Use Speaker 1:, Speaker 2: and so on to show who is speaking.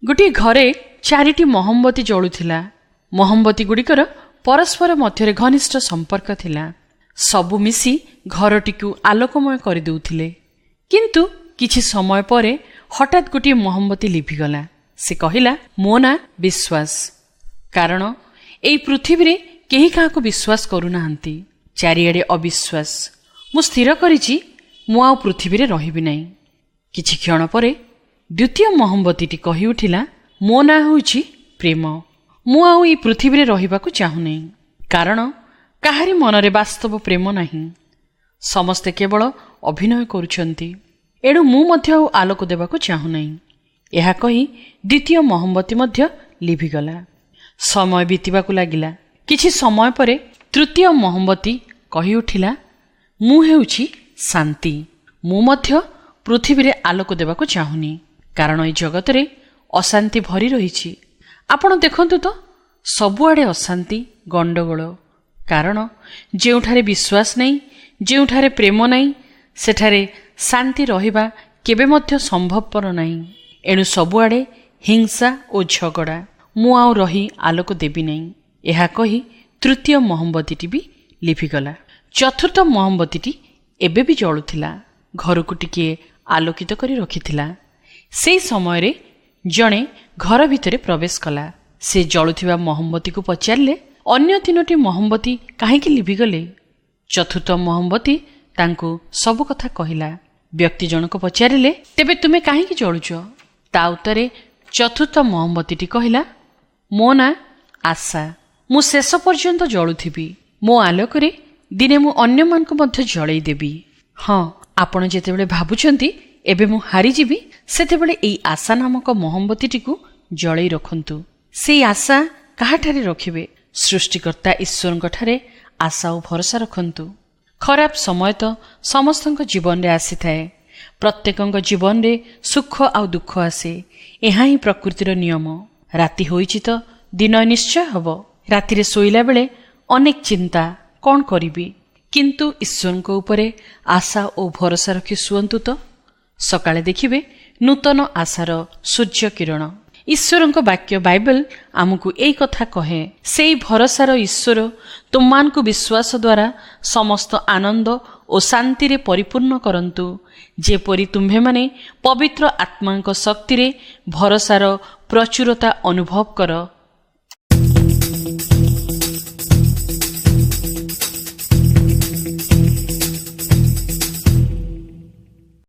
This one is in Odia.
Speaker 1: ଗୋଟିଏ ଘରେ ଚାରିଟି ମହମବତୀ ଜଳୁଥିଲା। ମହମବତୀ ଗୁଡ଼ିକର ପରସ୍ପର ମଧ୍ୟରେ ଘନିଷ୍ଠ ସମ୍ପର୍କ ଥିଲା। ସବୁ ମିଶି ଘରଟିକୁ ଆଲୋକମୟ କରିଦେଉଥିଲେ। କିନ୍ତୁ କିଛି ସମୟ ପରେ ହଠାତ୍ ଗୋଟିଏ ମହମବତୀ ଲିଭିଗଲା। ସେ କହିଲା, ମୋ ନାଁ ବିଶ୍ୱାସ। କାରଣ ଏଇ ପୃଥିବୀରେ କେହି କାହାକୁ ବିଶ୍ୱାସ କରୁନାହାନ୍ତି। ଚାରିଆଡ଼େ ଅବିଶ୍ୱାସ। ମୁଁ ସ୍ଥିର କରିଛି, ମୁଁ ଆଉ ପୃଥିବୀରେ ରହିବି ନାହିଁ। କିଛି କ୍ଷଣ ପରେ ଦ୍ୱିତୀୟ ମହମବତୀଟି କହି ଉଠିଲା, ମୋ ନାଁ ହେଉଛି ପ୍ରେମ। ମୁଁ ଆଉ ଏଇ ପୃଥିବୀରେ ରହିବାକୁ ଚାହୁଁନାହିଁ, କାରଣ କାହାରି ମନରେ ବାସ୍ତବ ପ୍ରେମ ନାହିଁ। ସମସ୍ତେ କେବଳ ଅଭିନୟ କରୁଛନ୍ତି। ଏଣୁ ମୁଁ ମଧ୍ୟ ଆଉ ଆଲୋକ ଦେବାକୁ ଚାହୁଁନାହିଁ। ଏହା କହି ଦ୍ୱିତୀୟ ମହମବତୀ ମଧ୍ୟ ଲିଭିଗଲା। ସମୟ ବିତିବାକୁ ଲାଗିଲା। କିଛି ସମୟ ପରେ ତୃତୀୟ ମହମବତୀ କହି ଉଠିଲା, ମୁଁ ହେଉଛି ଶାନ୍ତି। ମୁଁ ମଧ୍ୟ ପୃଥିବୀରେ ଆଲୋକ ଦେବାକୁ ଚାହୁଁନି, କାରଣ ଏଇ ଜଗତରେ ଅଶାନ୍ତି ଭରି ରହିଛି। ଆପଣ ଦେଖନ୍ତୁ ତ, ସବୁଆଡ଼େ ଅଶାନ୍ତି, ଗଣ୍ଡଗୋଳ। କାରଣ ଯେଉଁଠାରେ ବିଶ୍ୱାସ ନାହିଁ, ଯେଉଁଠାରେ ପ୍ରେମ ନାହିଁ, ସେଠାରେ ଶାନ୍ତି ରହିବା କେବେ ମଧ୍ୟ ସମ୍ଭବପର ନାହିଁ। ଏଣୁ ସବୁଆଡ଼େ ହିଂସା ଓ ଝଗଡ଼ା। ମୁଁ ଆଉ ରହି ଆଲୋକ ଦେବି ନାହିଁ। ଏହା କହି ତୃତୀୟ ମହମବତୀଟି ବି ଲିଭିଗଲା। ଚତୁର୍ଥ ମହମବତୀଟି ଏବେ ବି ଜଳୁଥିଲା, ଘରକୁ ଟିକିଏ ଆଲୋକିତ କରି ରଖିଥିଲା। ସେଇ ସମୟରେ ଜଣେ ଘର ଭିତରେ ପ୍ରବେଶ କଲା। ସେ ଜଳୁଥିବା ମହମବତୀକୁ ପଚାରିଲେ, ଅନ୍ୟ ତିନୋଟି ମହମବତୀ କାହିଁକି ଲିଭିଗଲେ? ଚତୁର୍ଥ ମହମବତୀ ତାଙ୍କୁ ସବୁ କଥା କହିଲା। ବ୍ୟକ୍ତି ଜଣକ ପଚାରିଲେ, ତେବେ ତୁମେ କାହିଁକି ଜଳୁଛ? ତା ଉତ୍ତରେ ଚତୁର୍ଥ ମହମବତୀଟି କହିଲା, ମୋ ନାଁ ଆଶା। ମୁଁ ଶେଷ ପର୍ଯ୍ୟନ୍ତ ଜଳୁଥିବି। ମୋ ଆଲୋକରେ ଦିନେ ମୁଁ ଅନ୍ୟମାନଙ୍କୁ ମଧ୍ୟ ଜଳେଇ ଦେବି। ହଁ, ଆପଣ ଯେତେବେଳେ ଭାବୁଛନ୍ତି ଏବେ ମୁଁ ହାରିଯିବି, ସେତେବେଳେ ଏଇ ଆଶା ନାମକ ମହମବତୀଟିକୁ ଜଳେଇ ରଖନ୍ତୁ। ସେଇ ଆଶା କାହାଠାରେ ରଖିବେ? ସୃଷ୍ଟିକର୍ତ୍ତା ଈଶ୍ୱରଙ୍କଠାରେ ଆଶା ଓ ଭରସା ରଖନ୍ତୁ। ଖରାପ ସମୟ ତ ସମସ୍ତଙ୍କ ଜୀବନରେ ଆସିଥାଏ। ପ୍ରତ୍ୟେକଙ୍କ ଜୀବନରେ ସୁଖ ଆଉ ଦୁଃଖ ଆସେ। ଏହା ହିଁ ପ୍ରକୃତିର ନିୟମ। ରାତି ହୋଇଛି ତ ଦିନ ନିଶ୍ଚୟ ହେବ। ରାତିରେ ଶୋଇଲା ବେଳେ ଅନେକ ଚିନ୍ତା, କ'ଣ କରିବି? କିନ୍ତୁ ଈଶ୍ୱରଙ୍କ ଉପରେ ଆଶା ଓ ଭରସା ରଖି ଶୁଅନ୍ତୁ ତ, ସକାଳେ ଦେଖିବେ ନୂତନ ଆଶାର ସୂର୍ଯ୍ୟ କିରଣ। ଈଶ୍ୱରଙ୍କ ବାକ୍ୟ ବାଇବେଲ ଆମକୁ ଏଇ କଥା କହେ, ସେଇ ଭରସାର ଈଶ୍ୱର ତୁମମାନଙ୍କୁ ବିଶ୍ୱାସ ଦ୍ୱାରା ସମସ୍ତ ଆନନ୍ଦ ଓ ଶାନ୍ତିରେ ପରିପୂର୍ଣ୍ଣ କରନ୍ତୁ, ଯେପରି ତୁମ୍ଭେମାନେ ପବିତ୍ର ଆତ୍ମାଙ୍କ ଶକ୍ତିରେ ଭରସାର ପ୍ରଚୁରତା ଅନୁଭବ କର।